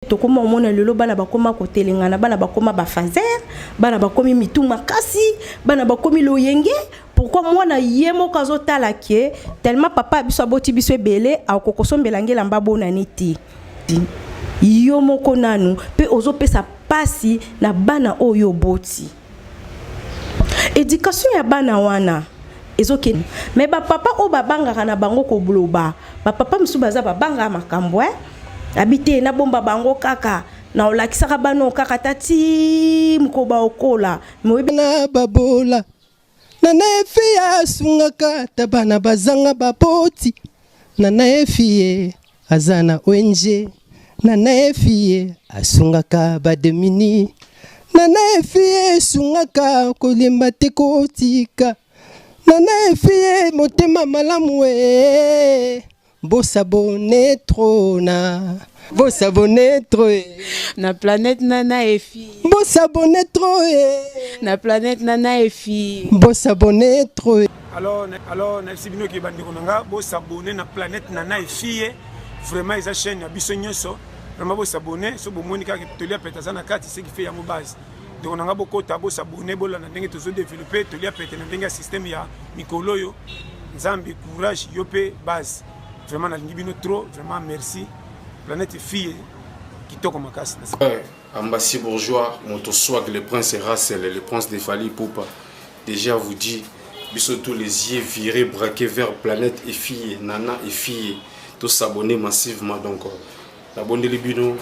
Tokoma omona lelo bana bakoma kotelengana, bana bakoma bafazer, bana bakomi mitu makasi, bana bakomi loyenge. Pourquoi? Mwana ye moko azotala ke tellement papa ya biso aboti biso ebele, akokosombela nge elamba bonani te. Yo moko nanu mpe ozopesa pasi na bana oyo oboti. Éducation ya bana wana ezokende. Mais bapapa oyo babangaka na bango koloba, bapapa mosusu baza babangaka makambo e abi te, nabomba bango kaka na olakisaka bana oyo kaka ta ti mokoba okola moyebi. Na babola, Nana Efi asungaka ta bana bazanga baboti. Nana Efi ye aza na ONG. Nana Efi ye asungaka badémunis. Nana Efi ye esungaka kolemba te kotika. Nana Efi ye motema malamu e. Bos'abonner trop na bos'abonner trop e. Na planète Nana Efi. Bos'abonner trop e. Na planète Nana Efi. Bos'abonner trop e. Alors nayebisi bino ke bandeko na nga, bos'abonner na planète Nana Efie. Vraiment eza chaîne ya biso nyonso. Vraiment bos'abonner. So bomoni kaka Tolia Pete aza na kati, ce qui fait yango base. Ndeko na nga, bokota, bos'abonner, bolanda ndenge tozodévelopper Tolia Pete na ndenge ya système ya mikolo oyo. Nzambe courage yo mpe base. Vraiment nalingi bino trop. Vraiment merci, planète fille kitoko makasi. Ouais, Ambassi Bourgeois, Moto Swag, le prince Russell, le prince de Fally Ipupa. Déjà vous dit, biso tous les yeux virés, braqués vers planète et filles, Nana et filles, tous s'abonner massivement. Donc, la bonne bino,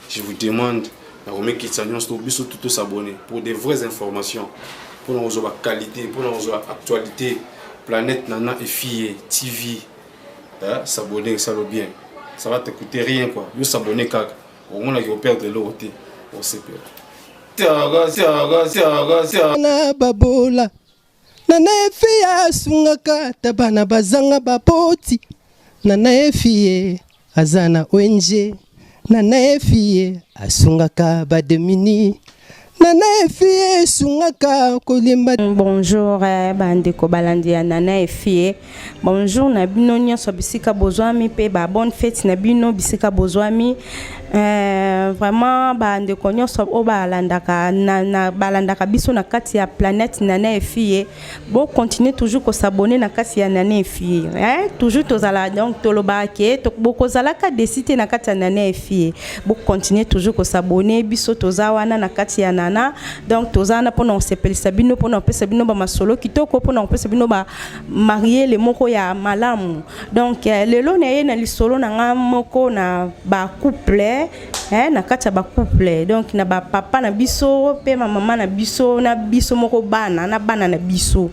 je vous demande, la remet nyonso, biso tout s'abonner pour des vraies informations, pour nous la qualité, pour nous actualité, planète Nana et filles, TV, hein, s'abonner, ça le bien. Ça va te coûter rien quoi. Yo s'abonner kaka. Omonaki operdre eloko te, osepela. Tiaga, tiaga, tiaga, tiaga. Na babola, Nana Efi asungaka ta bana bazanga baboti. Nana Efi ye aza na ONG. Nana Efi ye asungaka badémunis. Nana Efi ye esungaka kolemba. Bonjour bandeko balandi ya Nana Efie. Bonjour na bino nyonso bisika bozwami, mpe ba bonne fête na bino bisika bozwami. Vraiment bandeko nyonso oyo balandaka na balandaka biso na kati ya planète Nana Efie, bocontinue toujours kos'abonner na kati ya Nana Efie, eh? Toujours tozala, donc tolobaka ke bokozalaka déçus te na kati ya Nana Efie. Bocontinue toujours kos'abonner. Biso toza wana na kati ya Nana, donc toza wana mpona kosepelisa bino, mpona kopesa bino bamasolo kitoko, mpona kopesa bino bamayele moko ya malamu. Donc lelo na ye na lisolo na nga moko na bacouple, na kati ya bacouple, donc na bapapa na biso mpe bamama na biso, na biso moko bana, na bana na biso.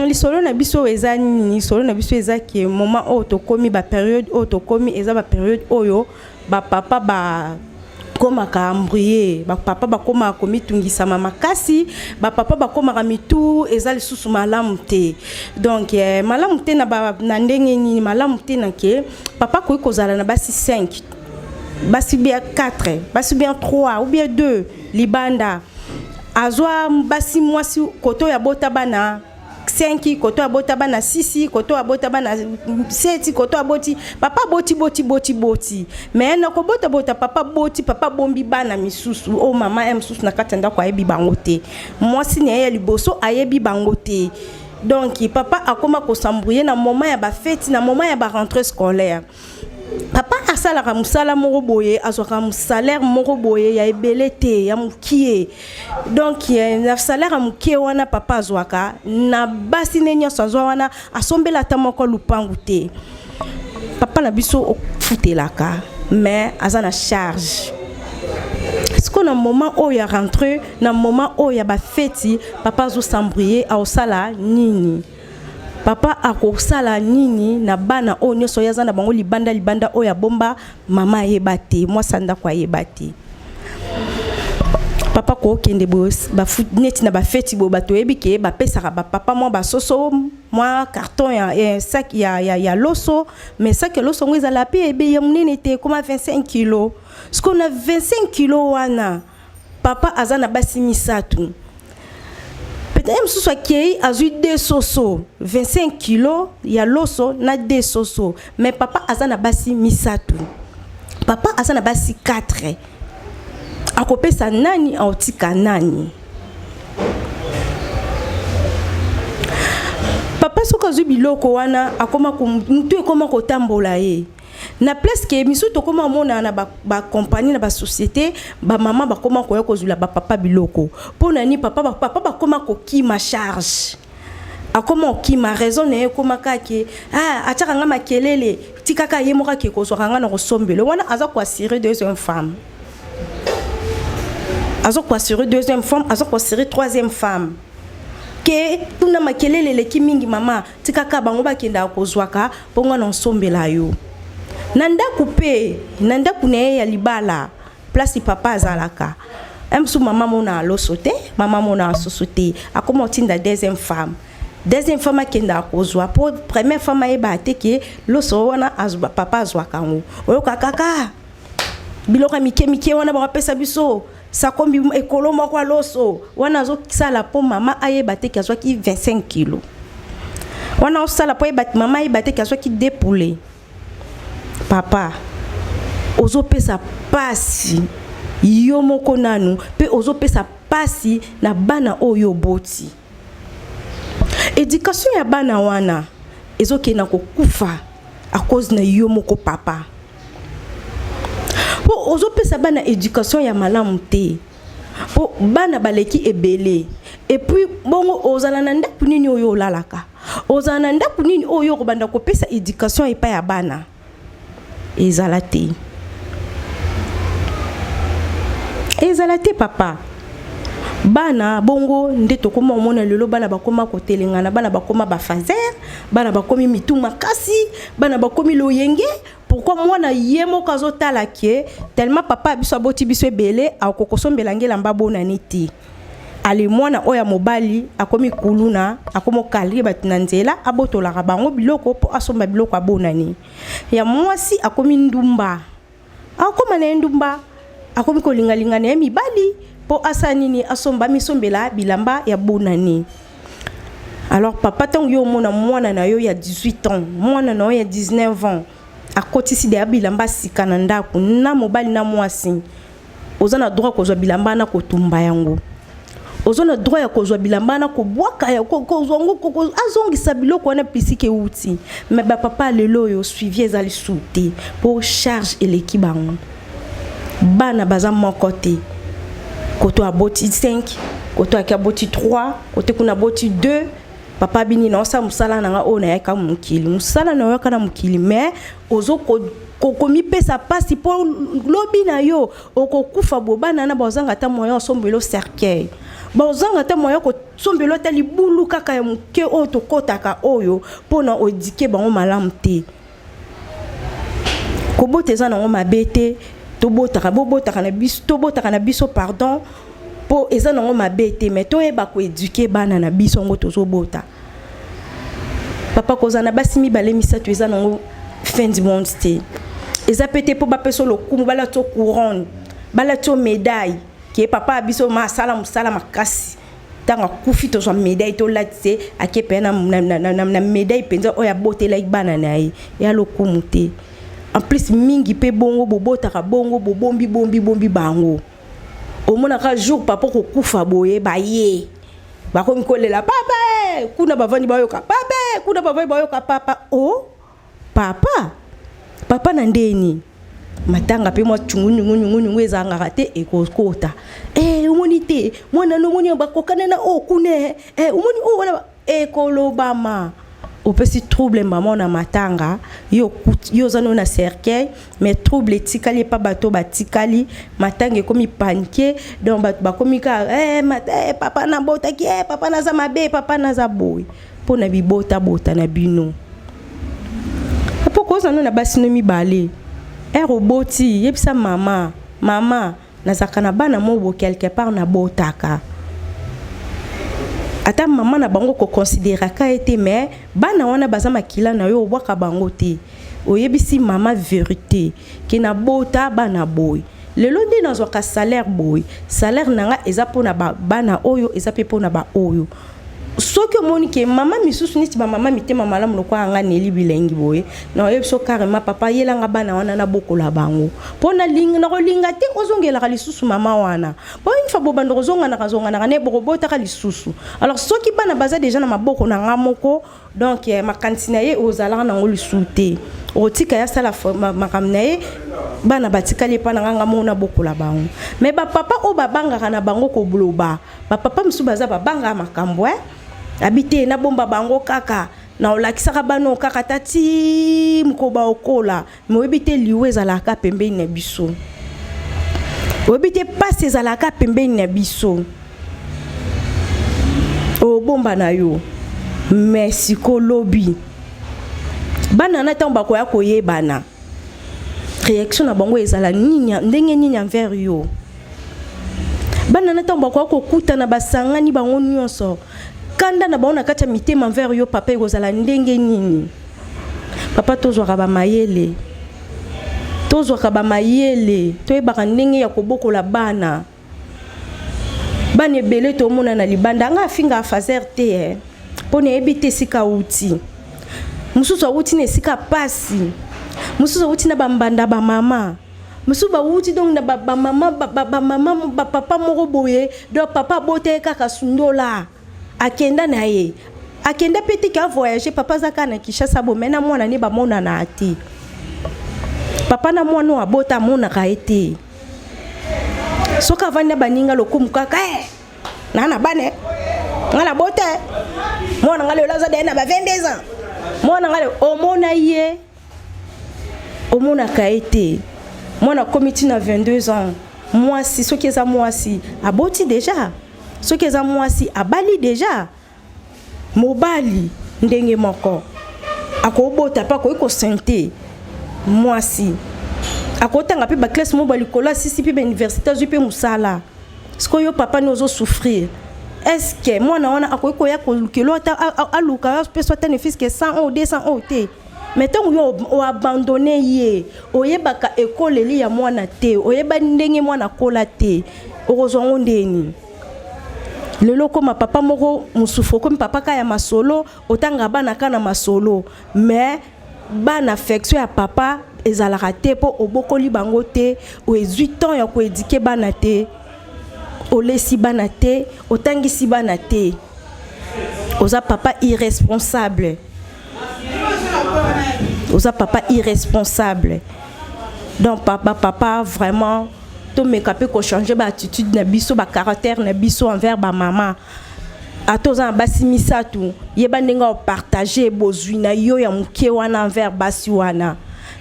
Lisolo na biso eza nini? Lisolo na biso eza ke moment oyo tokómi, bapériode oyo tokómi, eza bapériode oyo bapapa ba bakomaka embrouillé, bapapa bakomaka komitungisama makasi, bapapa bakomaka mitu eza lisusu malamu te. Donc malamu te na ndenge nini? Malamu te na ke papa akoki kozala na basi 5, basi bien 4, basi bien 3 ou bien 2 libanda. Azwa basi, mwasi koto oyo abota bana 5, koto abota bana 6, koto abota bana 7, koto aboti, papa aboti, boti, boti, boti. Mais na kobotabota, papa boti, papa bombi bana misusu oyo mama ya mosusu na kati ya ndako ayebi bango te, mwasi na ye ya liboso ayebi bango te. Donc papa akoma kos'embrouiller na moment ya bafeti, na moment ya barentrée scolaire. Papa asalaka mosala moko boye, azwaka salaire moko boye ya ebele te, ya mokie. Donc na salaire ya mokie wana papa azwaka, na basi ne nyonso azwa wana, asombela ata moko lupangu te. Papa na biso ofutelaka, mais aza na charge. Sikoyo na moment oyo ya rentrée, na moment oyo ya bafeti, papa azos'embrouiller. Aosala nini? Papa akosala nini na bana oyo nyonso oyo aza na bango libanda, libanda oyo abomba, mama ayeba te, mwasi ya ndako ayeba te? Papa kokende boye neti na bafeti boye, bato oyebi ke bapesaka bapapa mwa basoso, mwa carton ya sac ya loso. Mais sac ya loso yango ezala mpe ebe ya monene te, ekoma 25 kilo. Sikoyo na 25 kilo wana, papa aza na basi misato, peut-être mosusu akei azwi deux soso, 25 kilo ya loso na deux soso. Mais papa aza na basi misato. Papa aza na basi 4, akopesa nani, aotika nani? Papa soki azwi biloko wana, akoma mutu ekoma kotambola ye na place ke misu. Tokoma omona na bacompagnie, na basociété, bamama bakoma koya kozwila bapapa biloko. Mpo na nini? Papa bakoma kokima charge, akoma okima. Raison na ye ekoma kaka: ah, atiaka nga makelele, tikaka ye moko ake kozwaka nga na kosombelo wana. Aza koassurer deuxième femme, aza koassurer deuxième femme, aza koassurer troisième femme ke kuna makelele eleki mingi. Mama, tikaka bango bakendaka kozwaka mpo nga na osombela yo na ndako. Mpe na ndako na ye ya libala, place papa azalaka mosusu, mama mona aloso te, mama mona asusu te, akoma otinda deuxième femme. Deuxième femme akendaka kozwa mpo première femme ayeba te ke loso wana papa azwaka yango. Oyoka kaka biloko ya mike mike wana bakapesa biso, sakombi ekolo moko ya loso wana azosala mpo mama ayeba te ke azwaki 25 kilo wana, osala mpo mama ayeba te ke azwaki 2 poulet. Papa, ozopesa pasi yo moko nanu, mpe ozopesa pasi na bana oyo oboti. Éducation ya bana wana ezokende kokufa à cause na yo moko papa, mpo ozopesa bana éducation ya malamu te, mpo bana baleki ebele. Et puis bongo ozala na ndako nini oyo olalaka? Ozala na ndako nini oyo okobanda kopesa éducation epai ya bana? Ezala te, ezala te papa. Bana bongo nde tokóma omona lelo, bana bakóma kotelengana, bana bakóma bafaser, bana bakómi mitu makasi, bana bakómi loyenge. Pourquoi? Mwana ye moko azotala ke tellement papa biso aboti biso ebele, akokosombela nge elamba bonani te. Ale, mwana oyo ya mobali akomi kuluna, akomi okalie bato na nzela, abotolaka bango biloko mpo asomba biloko abonani. Ya mwasi akomi ndumba, akóma na ye ndumba, akomi kolingalinga na ye mibali mpo asala nini? Asomba, misombela bilamba ya bonani. Alors papa, ntango yo omona mwana na yo ya 18 ans, mwana na yo ya 19 ans akotisi deya bilamba sika na ndako, na mobali na mwasi, oza na droit kozwa bilamba na kotumba yango, oza na droit ya kozwa bilamba na kobwaka ya kozwa yango, azongisa biloko wana pisike euti. Me bapapa lelo oyo, suivi eza lisusu te mpo charge eleki bango. Bana baza moko te, koto aboti 5, koto aki aboti 3, kote kuna aboti 2. Papa bini na osala mosala na nga oyo nayaka mokili, mosala na oyaka na mokili, mais ozo komipesa mpasi mpo lobi na yo okokufa bo bana na bazanga ata moyen osombela cercueil, bazanga ata moyen kosombela ata libulu kaka ya moke oyo tokɔtaka oyo mpona odike bango malamu te. Kobota eza nango mabe te, tobotaka, bobotaka na biso, tobotaka na biso, pardon, mpo eza nango mabe te, mais toyeba koéduquer bana na biso yango tozobota. Papa, kozala na basi mibale, misato eza nango fin du monde te. Eza pe te mpo bapesa lokumu, balati yo couronne, balati yo médaille ke papa ya biso ma asala mosala makasi, ntango akufi tozwa médaille tolati te, ake mpe na médaille mpenza oyo abotelaki bana na ye ya lokumu te. En plus mingi mpe bongo bobotaka bongo, bobombi bombi bombi bango. Omonaka jour papa kokufa boye, baye bakomi kolela papa e, kuna bavandi bayoka papa e, kuna bavandi bayoka papa o papa papa na ndeni matanga mpe mwa cungunyungunyungunyungu ezangaka te ekokota. E, omoni te mwana no, omoni bakokana na oyo kuna e, omoni oyo wana ekolobama, opesi trouble mama na matanga. Yo yo oza no na cercueil, mais trouble etikali epa bato batikali. Matanga ekomi panique, donc bato bakomi kaka eh, eh, papa nabotaki eh, papa naza mabe, papa naza boye mpo na bibotabota na bino. Mpo koza no na basi no mibale, ere oboti, yebisa mama: mama, nazalaka na bana moko quelque part nabotaka. Ata mama na bango koconsidéraka ye te, mais bana wana baza makila na yo, obwaka bango te. Oyebisi mama vérité ke nabota bana boye, lelo nde nazwaka salaire boye, salaire na nga eza mpona bana oyo, eza mpe mpona baoyo. Soki Soki omoni ke mama misusu neti bamama mitema malamu lokola nga Neli Bilengi boye, na oyebi so carrément, papa, yelanga bana wana, nabokola bango, mpo nakolinga te ozongelaka lisusu mama wana, mpo une fois bobanda kozonganaka zonganaka ne bokobotaka lisusu. Alors soki bana baza déjà na maboko na nga moko, donc makanisi na ye ozalaka nango lisusu te. Okotika ye asala makambo na ye, bana batikali epa na nga, nga moko nabokola bango. Mais bapapa oyo babangaka na bango koloba, bapapa mosusu baza babangaka makambo e abi te, nabomba bango kaka, na olakisaka bana oyo kaka ta ti mokoba okola. Me oyebi te liwa ezalaka pembeni na biso, oyebi te pasi ezalaka pembeni na biso. Obomba na yo, mais sikolobi bana na ntango bakoya koyebana, réaction na bango ezala nini, ndenge nini envers yo? Bana na ntango bakoya kokutana, basangani bango nyonso, kanda na bango na kati ya mitema envers yo papa ekozala ndenge nini? Papa, tozwaka bamayele, tozwaka bamayele, toyebaka ndenge ya kobokola bana. Bana ebele tomona na libanda, nga afinga afaser te, eh. Mpo nayebi te esika awuti. Mosusu awuti na esika pasi, mosusu awuti na bambanda, bamama mosusu bawuti donc na bamama, bamama, bapapa moko boye. Donc papa abota ye kaka, sundola, akenda na ye, akenda mpe teke avoyage. Papa aza kaka na Kinshasa, bomai na mwana ne bamonana te. Papa na mwana oyo abota amonaka ye te. Soki avandi na baninga, lokumu kaka, eh, na na bana nga na bota, mwana nga lelo aza daye na ba 22 ans, mwana nga omona ye, omonaka ye te. Mwana akomi ntina 22 ans, mwasi, soki eza mwasi aboti déjà, soki eza mwasi abali déjà. Mobali ndenge moko, akobota mpe akoki kosente mwasi, akotanga mpe baclasse moko balikolo, asisi mpe bauniversité, azwi mpe mosala. Sikoyo papa ni ozosouffrir, est-ce mwana wana akoki koya kolukelo ata aluka mpe so ata ne fût-ce que 100 oyo, 200 oyo te? Mais ntango yo oabandonne ye, oyebaka ekoleli ya mwana te, oyeba ndenge mwana akola te, okozwa ngo ndeni? Lelo okóma papa moko mosusu, okomi papa ka ya masolo, otanga bana ka na masolo, mais bana affection ya papa ezalaka te, mpo obokoli bango te, ozwi temps ya koéduquer bana te, olesi bana te, otangisi bana te. Oza papa irresponsable, oza papa irresponsable. Donc papa, papa, vraiment tomeka mpe kochange baattitude na biso, bacaractère na biso envers bamama. Ata oza na basi misato, yeba ndenge opartage bozwi na yo ya moke wana envers basi wana.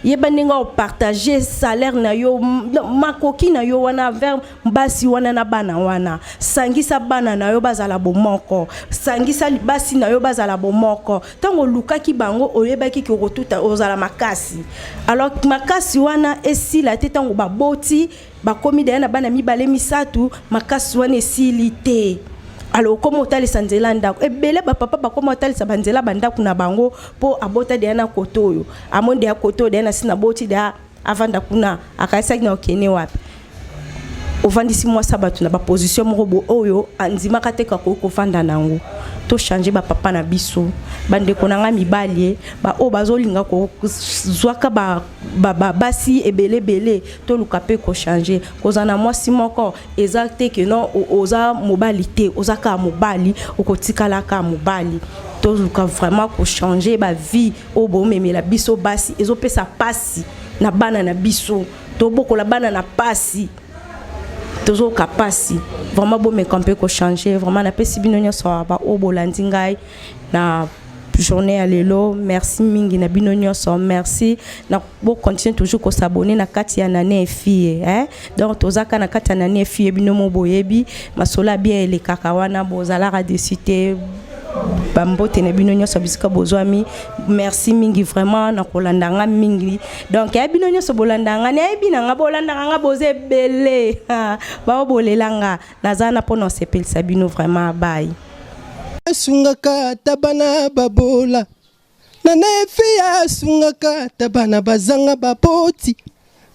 Yeba ndenge opartage salaire na yo, makoki na yo wana envers basi wana na bana wana. Sangisa bana na yo bazala bomoko, sangisa basi na yo bazala bomoko. Ntango olukaki bango, oyebaki ke okotuta ozala makasi. Alors makasi wana esila te. Ntango baboti, bakomi deya na bana mibale, misato, makasi wana esili te. Alors okóma otalisa nzela ndako. Ebele bapapa bakóma otalisa banzela bandako na bango, mpo abota deya na kote oyo, amoni deya kote oyo deya na si naboti deya, avanda kuna, akanisaki na okende wapi? Ovandisi mwasi ya bato na baposition moko bo oyo andimaka te kakoki kovanda nango. Tochange bapapa na biso. Bandeko na ngai mibali ye, baoyo bazolinga kozwaka basi ebele ebele, toluka mpe kochange. Kozala na mwasi moko eza te ke non, oza mobali te. Oza kaka mobali, okotikala kaka mobali. Toluka vraiment kochange bavie oyo bomemela biso basi. Ezopesa pasi na bana na biso, tobokola bana na pasi, tozoyoka pasi vraiment. Bomeka mpe kochange vraiment. Napesi bino nyonso baoyo bolandi ngai na journée ya lelo, merci mingi na bino nyonso. Merci na bocontinue toujours kos'abonner na kati ya Nane Efie, eh? Donc tozaka na kati ya Nane Efie. Bino mo boyebi masolo ya bien elekaka wana, bozalaka déçus te. Bambote na bino nyonso bisika bozwami. Merci mingi vraiment na kolanda nga mingi. Donc ya bino nyonso bolanda nga, nayebi na nga bolandaka nga, boza ebele bao bolela nga. Naza na mpona osepelisa bino vraiment. Bye. Asungaka ata bana babola. Nana Efi asungaka ata bana bazanga baboti.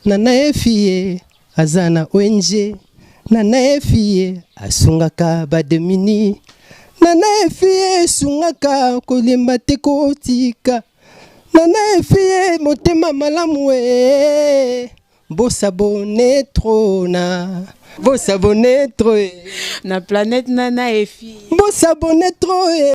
Nana Efi aza na ONG. Nana Efi asungaka badémunis. Nana Efie esungaka kolemba te kotika. Nana Efie motema malamu e. Bosabone trop na bosabone trop e. Na planète Nana Efi. Bosabone trop e.